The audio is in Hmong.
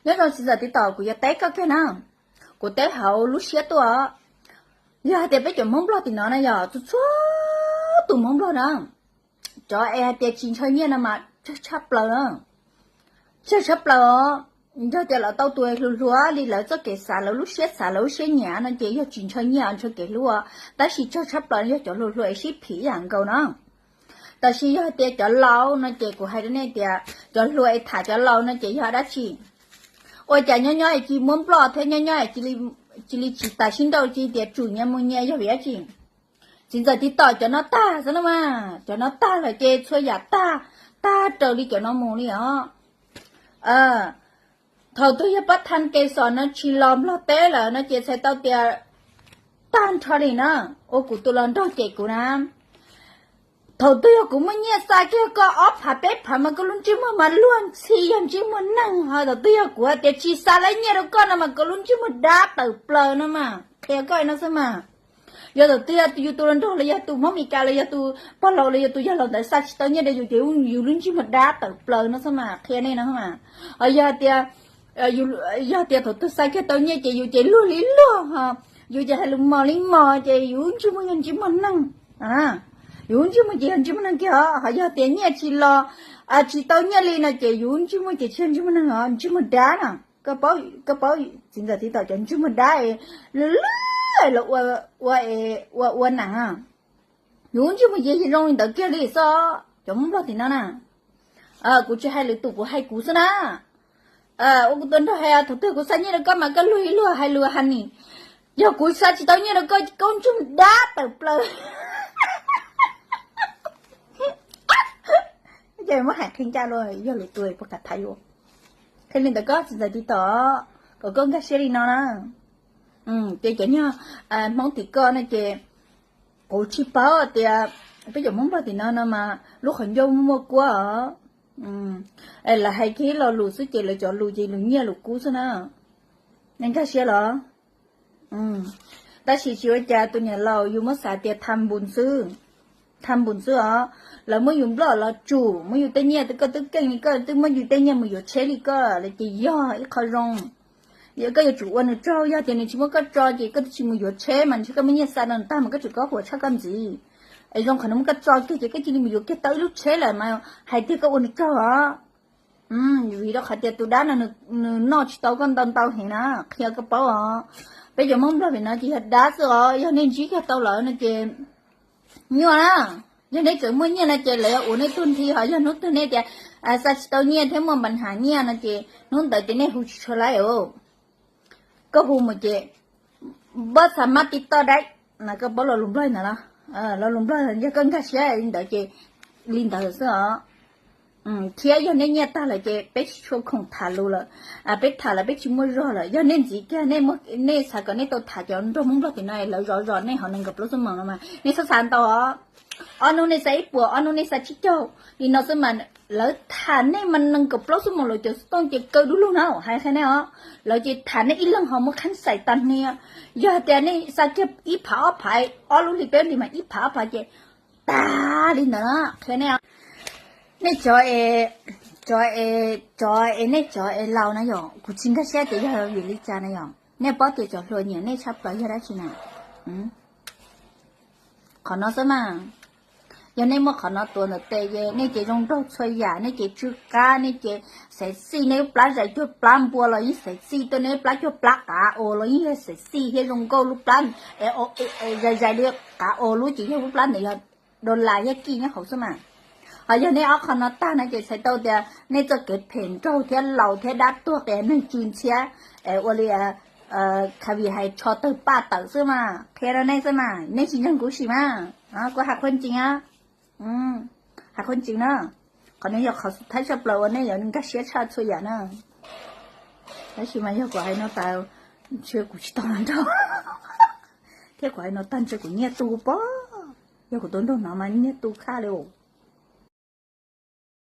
Nyob zoo txiv ntxawm TikTok, kuv yuav teb koj kiag na. Kuv teb hauv lub siab tuaj. Yog hais tias peb cov Hmoob Nplog tim no na, yog txhua txhua tus Hmoob Nplog na, cov es hais tias tsis ntshaw nyiaj no mas tsawg tshaj plaws na. Tsawg tshaj plaws os. Yog tias lawv tau tus hluas hluas li lawv txoj kev xav, lawv lub siab xav, lawv lub siab nyiam no ces yog tsis ntshaw nyiaj, ntshaw kev hlub, tab sis tsawg tshaj plaws yog cov hluas hluas es sib phim ib yam nkaus na. Tab sis yog hais tias cov laus no ces kuv hais rau nej tias cov hluas es tham cov laus no ces yog dab tsi? Ua cas nyob nyob es cia li muab Nplog thiab, nyob nyob es cia li tsis tas sib nrauj, cia li tias tsum nyias mus nyias, yog vim dab tsi? Txiv ntxawm TikTok, cov no tag xwb no mas, cov no tag lawm ces txhua yam tag, tag raws li cov no mus li os. Thaum twg yog pab thaj kev xom no tsis los Nplog teb lawm no ces txhais tau tias tag nrho li na. Ua kuv tus hluas nraug cem kuv na, thaum twg yog kuv muaj nyiaj xa kiag koj ob phav peb phav mas koj lub ntsej muag mas luag ntxhi yog ntsej muag neeg, ho thaum twg yog kuv hais tias tsis xa lawv nyiaj rau koj no mas koj lub ntsej muag dab tawm plaws no mas, qhia koj no xwb mas. Yog thaum twg yog yus tus hluas nraug los yog tus Hmoob Meskas los yog tus pog laus los yog tus yawg laus ntawd xa tsis tau nyiaj rau yus ces yus lub ntsej muag dab tawm plaws no xwb mas, qhia nej no mas. Ho yog tias, yog tias thaum twg xa kiag tau nyiaj ces yus ces luag li luag, ho yus ces hais lus mos li mos ces yus lub ntsej muag yog ntsej muag neeg. Yus lub ntsej muag ces yog ntsej muag neeg kiag os. Ho yog tias nyiaj tsis los, tsis tau nyiaj li no ces yus lub ntsej muag ces tsis yog ntsej muag neeg os, ntsej muag dab no. Koj paub, txiv ntxawm TikTok, cov ntsej muag dab es lwj lwj los ua, ua ua nees. Yus lub ntsej muag ces zoo li ntawd kiag li xwb, cov Hmoob Nplog tim no na. Kuv tsis hais lwm tus, kuv hais kuv xwb na. Ua kuv tus nraug hais, thaum twg kuv xa nyiaj rau koj mas koj luag li luag, hais lus ha nis. Yog kuv xa tsis tau nyiaj rau koj, koj lub ntsej muag dab tawm plaws. Ces muab hais qhia ncaj luaj, yog lwm tus puas kam tham yuav. Qhia li ntawd koj txiv ntxawm TikTok, kom koj nkag siab li no na. Ces cov nyuag Hmoob tim koj no ces kuv tsis paub tias peb cov Hmoob Nplog tim no no mas lub qhov ncauj muaj kuab os. Lawv hais kiag lo lus xwb ces lawv cov lus ces lus nyiaj lus kub xwb na. Nej nkag siab los? Tab sis tsis ua cas, tus niam laus yus muab xav tias tham npus xwb, tham npus xwb os. Lawv muab yus nploj los tsum, muab yus tej nyiaj, koj twb keej li, koj twb muab yus tej nyiaj mus yuav tsheb li koj lawm ces yog ib qho zoo. Yog koj yuav tsum ua nws tsaug, yog tias nws tsis muab koj tso ces koj twb tsis mus yuav tsheb mas, ntshe koj muab nyiaj xa rau nws tag mas koj tseem kov huam tshaj koj ntxiv. Es zoo qhov nws muab koj tso kiag ces koj cia li mus yuav kiag tau ib lub tsheb lawm mas hais tias koj ua nws tsaug os. Vim rau qhov tias tus dab no nws noj tsis tau koj ntau ntau heev na, qhia koj paub os. Peb cov Hmoob Nplog vim no ces yog dab xwb os, yog nej ntsib kiag tau lawm no ces nyuaj na. Yog nej tseem muaj nyiaj no ces lawv yuav ua nej tug nthi, ho yog hnub twg nej tias xa tsis tau nyiaj thiab muaj npa nham nyiaj no ces hnub ntawd ces nej hu tsis tshua laib os. Koj hu mus ces npab xa mab tib toj dab, koj paub lo lus Nplog ntawd los? Lo lus Nplog yog koj nkag siab li ntawd ces li ntawd xwb os. Thiab yog nej nyiaj tag lawm ces peb tsis tshua khoom tham lus lawm, peb tham lawm peb tsis muaj zog lawm. Yog nej ntxiv kiag, nej xav kom nej tau tham cov nraug Hmoob Nplog tim no lawv zov zov nej hauv nees nkaum plaub xuab moos no mas nej txhob xav ntau os. Ob hnub nej xa ib puas, ob hnub nej xa tsib caug li no xwb mas lawv tham nej mas nees nkaum plaub xuab moos lawv cov xov tooj ces kaw du lug na, hais qhia nej os. Lawv ces tham nej ib leeg ho muab kheeb xais tag hnia. Yog hais tias nej xa kiag ib phav ob phav, ob lub hli peb hlis mas ib phav ob phav ces tag li ntawd na, qhia nej os. Nej cov, cov, cov es nej cov es laus na yom, kuv tsis nkag siab tias yog vim li cas na yom. Nej paub tias cov hluas nyiam nej tshaj plaws yog dab tsi na? Qhov no xwb mas. Yog nej muaj qhov no tuav ntawm tes ces nej ces zoo nraug txhua yam, nej ces tsw qab, nej ces xaiv txij, nej lub plab zais cuag plab npua los yeej xaiv txij tuaj, nej lub plab cuag plab qav os los yeej yog xaiv txij thiab zoo nkauj, lub plab zais zais li qav os lub ces yog lub plab ntawd yog dollar thiab kij nyob hauv xwb mas. Ho yog nej ob qho no tag no ces txhais tau tias nej txoj kev phem nraug thiab laus thiab dab tuag qias neeg tsw ntxhiab, ua li Khavi hais tsho tawg paj tawm xwb mas, qhia rau nej xwb mas, nej tsis ntseeg kuv sim mas. Kuv hais qhuab ntseeg, hais qhuab ntseeg na. Qhov no yog qhov xub thawj tshaj plaws uas nej yuav nkag siab tshaj txhua yam na. Tab sis mas yog kuv hais no tas, ntshe kuv tsis tau hluas nraug, thiab kuv hais no tag ntshe kuv nyiaj tu pob. Yog kuv tau nraug no mas nyiaj tu khaj li.